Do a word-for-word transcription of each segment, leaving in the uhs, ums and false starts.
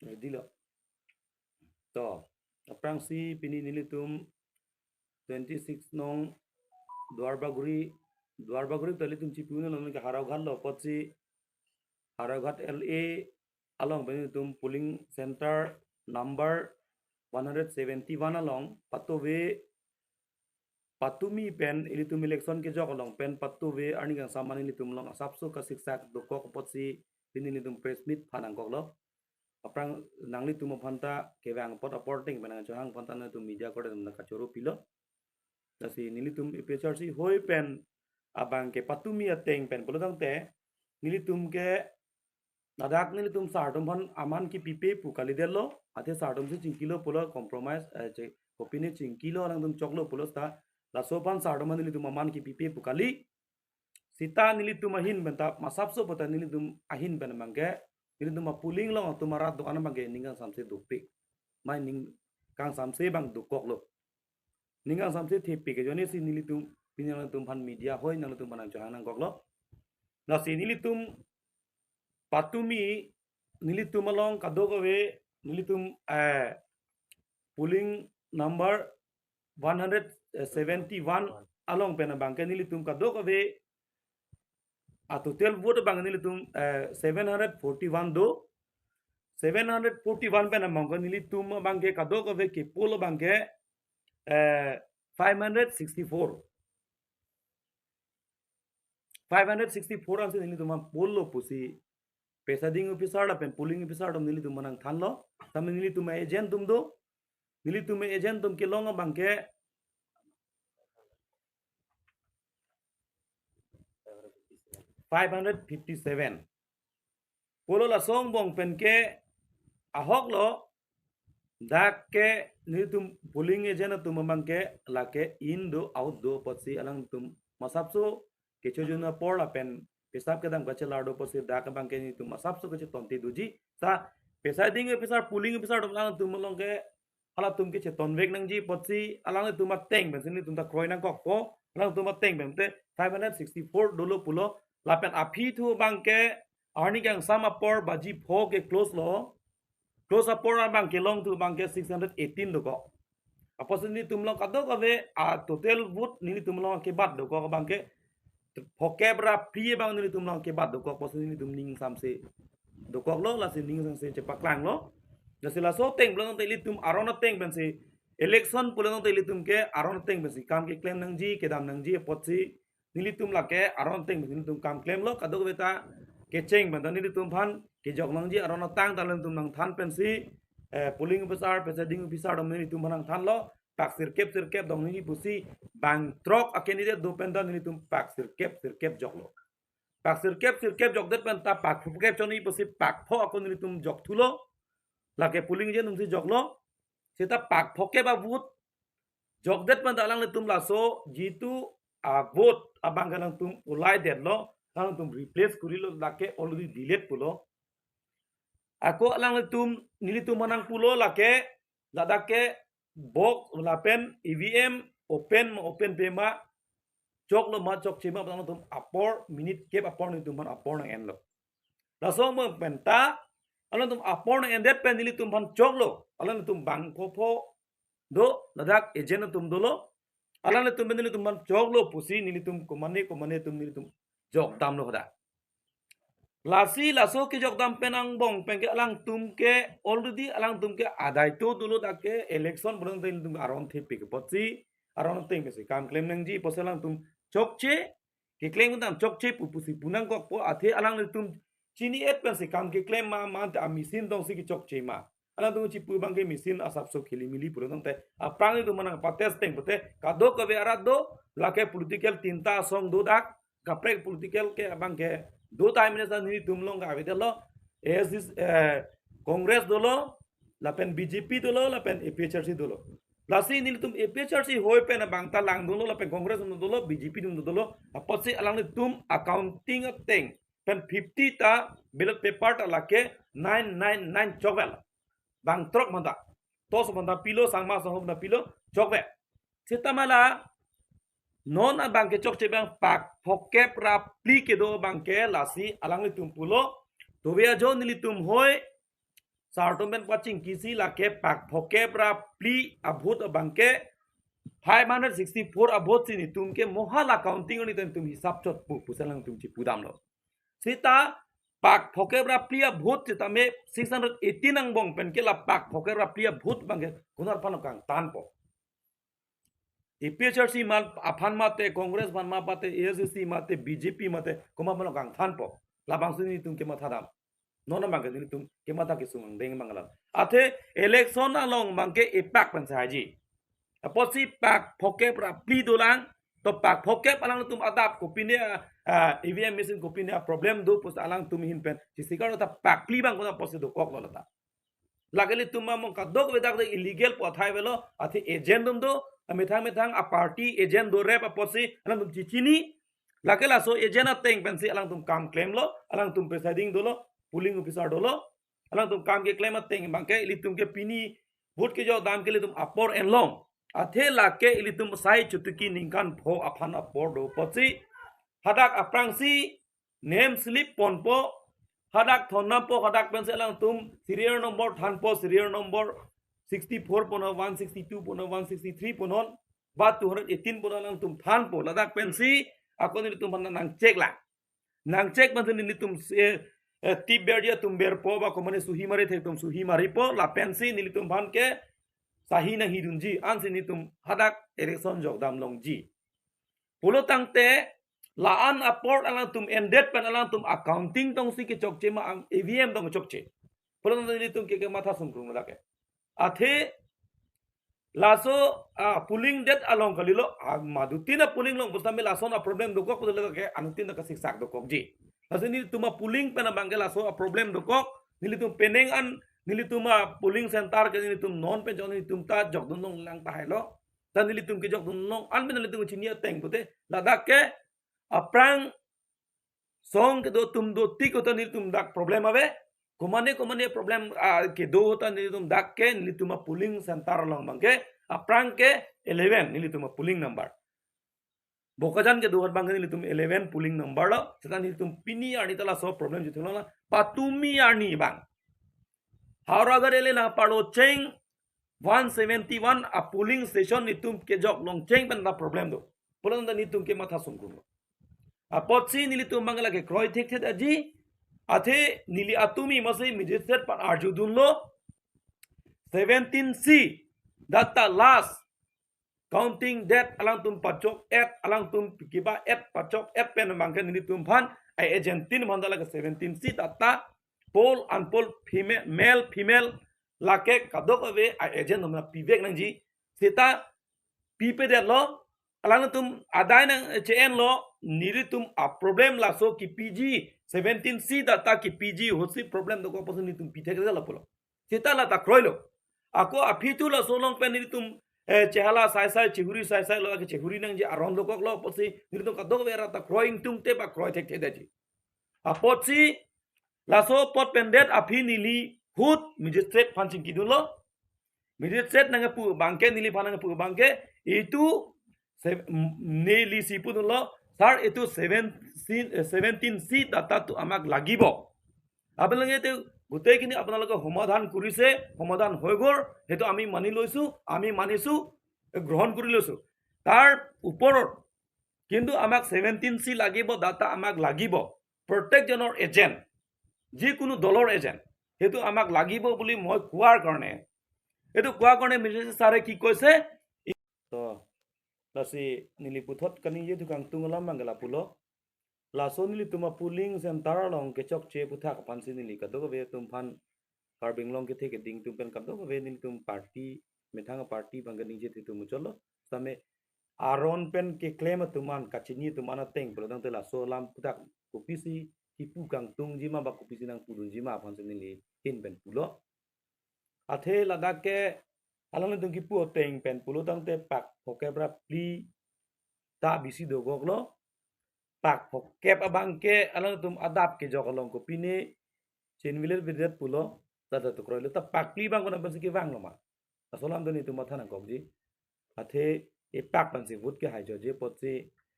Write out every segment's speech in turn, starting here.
Ready lo. To, aphrangsi pini nelitum twenty-six nong Duarbagori, Duarbagori ta ilitum chipi un-e lo, nonke Howraghat lo apotsi, Howraghat L A along pen nelitum polling center number one hundred seventy-one along patove patumi pen ilitum election kejok along pen patove arni kangsam an ilitum along asapso kasiksak dokok apotsi pini nelitum press meet phan nangkoklo. Aphrang nanglitum aphan ta kevang apot apor ateng pen nangchohang aphan ta nelitum media korte atum ta kachoro pilo. Lasi nelitum A P H L C hoi pen abang ke patumi ateng pen pulo tangte nelitum ke ladak nelitum sar atum aphan aman kipipe pu kalidetlo, athe sar atum si chingkilo pulo compromise, eh, che, kopine chingkilo alangtum choklo pulo seta, laso aphan sar atum aphan nelitum aman kipipe pu kali. Seta nelitum ahin pen ta masapso puta nelitum ahin pen abang ke, nelitum apolling along atum arat do-an abang ke ning kangsamse dopik. Mai ning kangsamse abang dokoklo. Ning kangsamse thepik ke ajoine si nelitum pini nangtum aphan media hoi nangtum aphan nangchohang nangkoklo. Lasi nelitum patumi nelitum along kadokave nelitum, eh, polling number one hundred seventy-one along pen abang ke nelitum kadokave a total vote abang nelitum, eh, seven hundred forty-one do. Seven hundred forty-one pen abang ke nelitum abang ke kadokave ke poll abang ke, eh, five hundred sixty-four. Five hundred sixty-four ansi nelitum aphan poll lo pusi presiding officer lapen polling officer atum nelitum aphan nangthanlo. Tame nelitum agent atum do. Nelitum agent atum kelong abang ke five hundred fifty-seven. Pulo laso angbong pen ke ahok lo, dak ke nelitum polling agent atum abang ke lake in do out do apotsi alangtum masapso kechojun apor lapen pisap kedam kachelar do apotsi dak abang ke nelitum masapso kechetonte doji. Sa presiding officer, polling officer atum alangtum along ke halatum kechetonvek nangji apotsi alangtum ateng pensi nelitum ta kroi nangkokpo, alangtum ateng pen te five hundred sixty-four dolo pulo, lapen aphi thu abang ke arni kangsam apor baji pho ke close lo. Close apor abang ke long thu abang ke six hundred eighteen dokok. Apotsi nelitum along kadokave a total vote nelitum along kebat dokok abang ke phokep ra phli abang nelitum along kebat dokok apotsi nelitum ning kangsamse dokoklo, lasi ning kangsamse chepaklanglo. Lasi laso ateng pulo tangte ilitum aron ateng pensi election pulo tangte ilitum ke aron ateng pensi kam keklem nangji, kedam nangji apotsi nelitum lake aron ateng pensi nelitum kam klemlo, kadokave ta kecheng pen ta nelitum aphan kejok nangji aron atang ta nelitum nangthan pensi, eh, polling officer, presiding officer atum nelitum aphan nangthanlo, pak sirkep sirkep dong nangji pusi bang throk a candidate do pen ta nelitum pak sirkep sirkep joklo. Pak sirkep sirkep jokdet pen ta pak phokep choni pusi pak pho ako nelitum jokthulo. Lake polling agent atumsi joklo. Seta pak phokep a vote jokdet pen ta alanglitum laso jitu a vote abang ke alangtum ulaidetlo, alangtum replace korilo, lake already delete pulo. Ako alanglitum nelitum aphan nangpulo lake ladak ke box lapen E V M open ma open pe ma, choklo ma chokche ma alangtum apor minute kep apor nelitum aphan apor nang-enlo. Laso angbong pen ta alangtum apor nang-endet pen nelitum aphan choklo, alangtum bang pho pho do, ladak agent atum dolo, alanglitum pen nelitum aphan choklo pusi nelitum komane komane atum nelitum jokdamlo hadak. Lasi laso kejokdam pen angbong pen ke alangtum ke already alangtum ke adaito dolo, dak ke election pulo tangte nelitum aron thepik apotsi aron ateng pensi kam klem nangji apotsi alangtum chokche, keklem tang chokche pu pusi pu nangkokpo, athe alanglitum chini-et pensi kam keklem ma, mate a machine tongsi kechokche ma. Alangtum chipu abang ke machine asapso kheli mili pulo tangte aphrang nelitum aphan nangpates teng pute kadokave arat do, lake political tinta asong do dak, kaprek political ke abang ke do time nesa nelitum along ke avedetlo, A S D C, eh, Congress dolo, lapen B J P dolo, lapen A P H L C dolo. Lasi nelitum A P H L C hoi pen abang ta lang dolo, lapen Congress dolo, B J P dolo, apotsi alanglitum accounting ateng pen fifty ta ballot paper ta lake nine nine nine chokvelo. Bang throk manta. Toso manta pilo, sangma sangho manta pilo, chokve. Seta mala non abang ke chokche abang pak phokep ra phli kedo abang ke lasi alanglitum pulo, tove ajo nelitum hoi Sar atum pen pachingkisi lake pak phokep ra phli a-vote abangke five hundred sixty-four a-vote si netum ke mo hala counting oni netum hisap chot pu pusi alangtum chipudamlo. Seta pak phokep ra phli a-vote seta me six hundred eighteen angbong pen ke la pak phokep ra phli a-vote abangke konat aphan kangthanpo. A P H L C ma aphan mate, Congress aphan ma pate, A I C C mate, B J P mate, komat aphan kangthanpo. Labangsi netum kematha dam. Non abangke netum kematha kesung angdeng abang alam. Athe election along abangke epak pen sahaji. Apotsi pak phokep ra phli dolang, to pak phokep alangtum adap kopine, ah, E V M machine kopine problem do pusi alangtum ahin pen. Sisi karo ta pak phli abang konat apotsi dokoklo lata. Lake ilitum among kadokave dak de illegal pu athai avelo, athe agent atum do, amethang methang a-party agent do rep apotsi alangtum chichini, lake laso agent ateng pensi alangtum kam klemlo, alangtum presiding dolo, polling officer dolo, alangtum kam keklem ateng abangke ilitum ke pini vote kejok dam ke ilitum apor enlong. Athe lake ilitum sai chutuki ningkan pho aphan apor do apotsi hadak aphrangsi name slip ponpo, hadak thondampo, hadak pensi alangtum serial number thanpo, serial number sixty-four punon, one sixty-two punon, one sixty-three punon, ba two hundred eighteen punon alangtum thanpo, ladak pensi ako nelitum aphan nang check lang. Nang check pensi nelitum, eh, eh, tip berji atum berpo ba komane suhi mari thektum suhi maripo, lapensi nelitum aphan ke sahi nang hidunji, ansi nelitum hadak election jokdam longji. Pulo tangte la-an apor alangtum endet pen alangtum a-counting tongsi kechokche ma ang E V M tong kechokche. Pulo tangte nelitum ke kematha sungkrung lake. Athe laso, ah, polling det along kalilo, ah, madutin a-polling along pusitame lason a-problem dokok pusi lake anutin ta kasiksak dokokji. Laso nelitum a-polling pen abangke laso a-problem dokok, nelitum penang an, nelitum a-polling center ke nelitum non pen jok nelitum ta jokdun longlang tahailo. Ta nelitum kejokdun long an pen nelitum chini ateng pute ladak ke aphrang song kedo atum do tik ahut ta nelitum dak problem ave. Komane komane problem, ah, kedo ahut ta nelitum dak ke nelitum a-polling center along abangke aphrang ke eleven nelitum a-polling number. Bokajan kedo ahut abangke nelitum eleven polling number lo. Seta nelitum pini arni ta laso problem chithulong la patumi arni abang. Howraghat ele nangpalo cheng one seventy-one a-polling station nelitum kejok longcheng pen ta problem do. Pulo tangte nelitum kematha sungkrung lo. Apotsi nelitum abang lake kroi thekthe aji, athe neli atumi masi magistrate aphan arjudunlo. Seventeen C data last counting det alangtum pachok et, alangtum kiba et pachok et pen abangke nelitum aphan a-agent tin aphan ta lake seventeen C data poll unpoll, female, male, female, lake kadokave a-agent atum pivek nangji. Seta pipedetlo, alangtum adai nang che-enlo, nelitum a-problem laso kipiji, seventeen C data kipiji ahutsi problem dokok pusi nelitum pithekdetlo pulo. Seta lata kroilo. Ako aphi tu laso along pen nelitum, eh, chehala saisai, chehuri saisai lo, ke chehuri nangji aron dokoklo pusi nelitum kadokave ra ta kroi ingtungte ba kroi thekthe detji. Apotsi laso apot pen det aphi neli ahut magistrate aphan chingkidunlo. Magistrate nangpu abangke, neliphan nangpu abangke, itu se-, m-, nelisi pudunlo, sir, itu seventeen, eh, seventeen C data tu amak lagibo. আপোনালোকে এইটো গোটেইখিনি আপোনালোকে সমাধান কৰিছে, সমাধান হৈ গ'ল, সেইটো আমি মানি লৈছো, আমি মানিছো, গ্ৰহণ কৰি লৈছো। তাৰ ওপৰত কিন্তু আমাক ছেভেণ্টিন চি লাগিব, ডাটা আমাক লাগিব, প্ৰত্যেকজনৰ এজেণ্ট, যিকোনো দলৰ এজেণ্ট, সেইটো আমাক লাগিব বুলি মই কোৱাৰ কাৰণে, এইটো কোৱাৰ কাৰণে মিছেছ ছাৰে কি কৈছে? To, lasi neli puthot kaningje thu kangtung alam abangke lapulo. Laso nelitum a-polling center along kechokche aphuthak aphansi neli kadokave atum aphan, Karbi Anglong kethe keding atum pen kadokave nelitum party, methang party abangke ningje thu muchotlo. Same aron pen keklem atum an, kachini atum an ateng pulo tangte laso alam aphuthak kopisi kipu kangtungji ma ba kopisi nangpudunji ma aphansi neli ahin pen pulo. Athe ladak ke alangtum kipu ateng pen pulo tangte pak phokep ra phli ta bisi dokoklo. Pak phokep abangke alangtum adap kejok along kopine chinvilet videt pulo, ta ta tu kroilo, ta pak phli abang konat pensi kevanglo ma? Laso alam ta nelitum matha nangkokji. Athe epak pensi vote kehai joje apotsi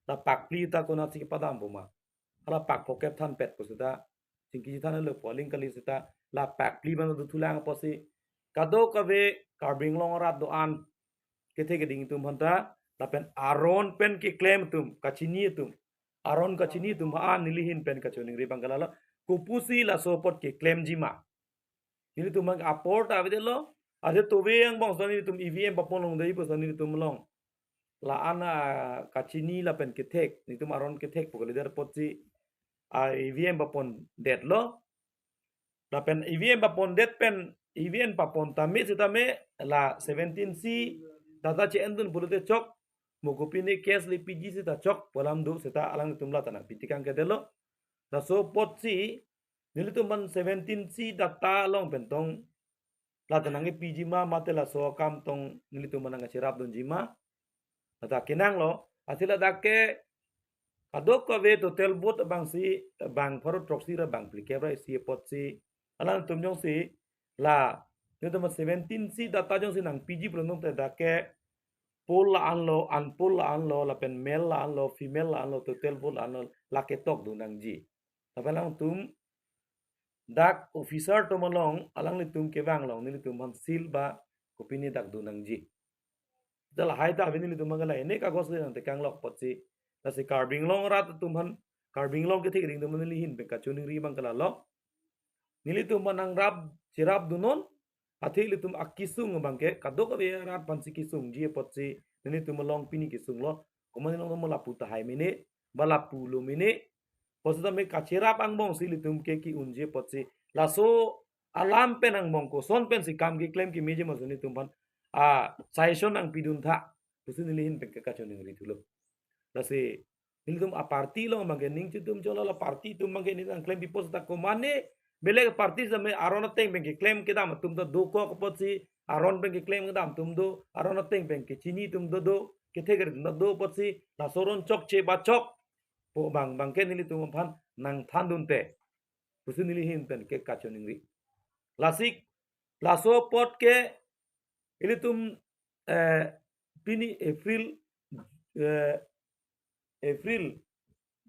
ta pak phli ta konatsi kepadampo ma? Hala pak phokep thanpet pu seta, chingkiji thanlo, polling kali seta, lapak phli abang dothulang apotsi kadokave Karbi Anglong arat do-an kethe keding atum aphanta lapen aron pen keklem atum, kachini atum, aron kachini atum ha-an neli ahin pen kachiningri abang ke lalo, kopusi laso apot keklemji ma? Nelitum abang apor ta avedetlo. Athe tove angbong seta nelitum E V M paponlongdetji pu seta nelitum along la-an, ah, kachini lapen kethek, nelitum aron kethek pu kalidet apotsi, ah, E V M papondetlo. Lapen E V M papondet pen, E V M papon tame setame la seventeen C data che-endun pulote chok, mo kopine case le P G seta chok pu alam do seta alanglitum la ta nangpitekang kedetlo. Laso apotsi nelitum aphan seventeen C data along pen tong la ta nangkepiji ma, mate laso akam tong nelitum aphan nangkacherapdunji ma? La ta kenanglo, athe ladak ke kadokave total vote abangsi bang pharo throksi ra bang phlikep ra isi apotsi alanglitum jongsi la nelitum seventeen C data jongsi nangpiji pulo tangte dak ke poll la-anlo, unpoll la-anlo, lapen male la-anlo, female la-anlo, total vote la-anlo, lake tokdun nangji. Lapen alangtum dak officer atum along alanglitum kevang along nelitum aphan seal ba kopine dak dun nangji. Jala hai ta ave nelitum abang ke la ene kagos le nangtekang lok apotsi. Lasi Karbi Anglong arat atum aphan, Karbi Anglong kethe keding atum aphan neli ahin pen kachiningri abang ke lalo, nelitum aphan nangrap cherapdunnon, athe ilitum akesung abang ke kadokave arat aphansi kesungji apotsi nelitum along pini kesunglo. Komat nelitum lapu tahai mene, ba lapulo mene, pu setame kacherap angbongsi ilitum ke ke-unji apotsi, laso alam pen angbong koson pensi kam keklem kemeji ma pusi nelitum aphan, ah, suggestion nangpidun tha pusi neli ahin pen ke kachiningri thulo. Lasi nelitum a-party along abang ke ning chitum cholo, la party atum abang ke ning nangklempipo seta komatne belek party setame aron ateng pen keklem kedam atum ta dokok apotsi, aron pen keklem kedam atum do, aron ateng pen kechini atum do do, kethe keding atum do apotsi, laso aron chokche ba chok pu abang abang ke nelitum aphan nangthandunte pusi neli ahin pen ke kachiningri. Lasi laso apot ke ilitum, eh, pini April, eh, April,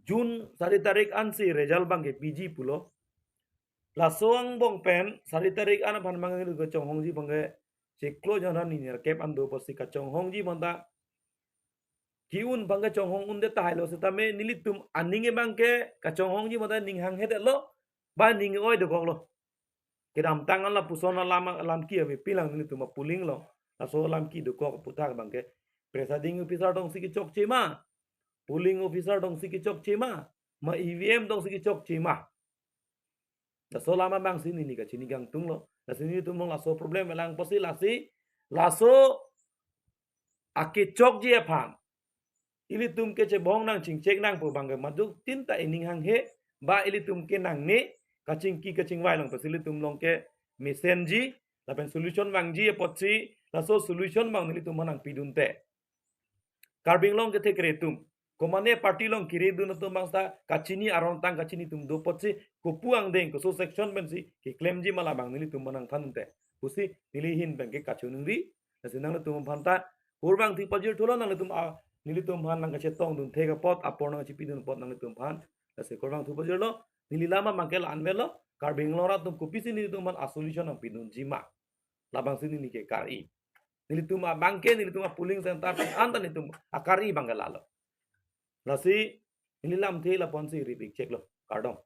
June sari tarik ansi result abang kepiji pulo. Laso angbong pen sari tarik an aphan abang nelitum kachonghongji abang ke chiklo jongran ni nerkep an do apotsi kachonghongji abang ta ke-un abang ke chonghong undet tahailo setame nelitum aning abang ke kachonghongji abang ta ning hanghe detlo, ba ning oi dokoklo. Kedamtang an lapuson alam, alam ke-ave pilang nelitum a-polling along. Laso alam ke dokok aputhak abang ke presiding officer tongsi kechokche ma, polling officer tongsi kechokche ma, ma E V M tongsi kechokche ma? Laso alam abangsi neli kachini kangtunglo. Lasi nelitum along laso problem kelang apotsi lasi laso akechokji aphan ilitum kechebong nang chingchek nang pu abang ke madutin ta ining hanghe, ba ilitum ke nangne kachingki kachingvai along pensi ilitum along ke mesenji lapen solution vangji apotsi, laso solution abang nelitum aphan nangpidunte. Karbi Anglong kethe kere atum, komatne party along kere dun atum abang seta kachini, aron tang kachini atum do apotsi, kopu angdeng, koso section pensi keklemji ma, labang nelitum aphan nangthandunte pusi neli ahin pen ke kachiningri. Lasi nanglitum aphan ta kurvangthu pajir thulo, nanglitum a, nelitum aphan nangkachetongdun thek apot, apor nangchipidun apot nanglitum aphan. Lasi kurvangthu pajirlo, neli alam abang ke la-an avelo, Karbi Anglong arat atum kopisi nelitum aphan a-solution nangpidunji ma, labangsi neli ke kar-i. Nelitum abang ke, nelitum a-polling center pen an ta nelitum akar-i abang ke lalo. Lasi neli lamthe lapu-ansi ripik cheklo. Kardom.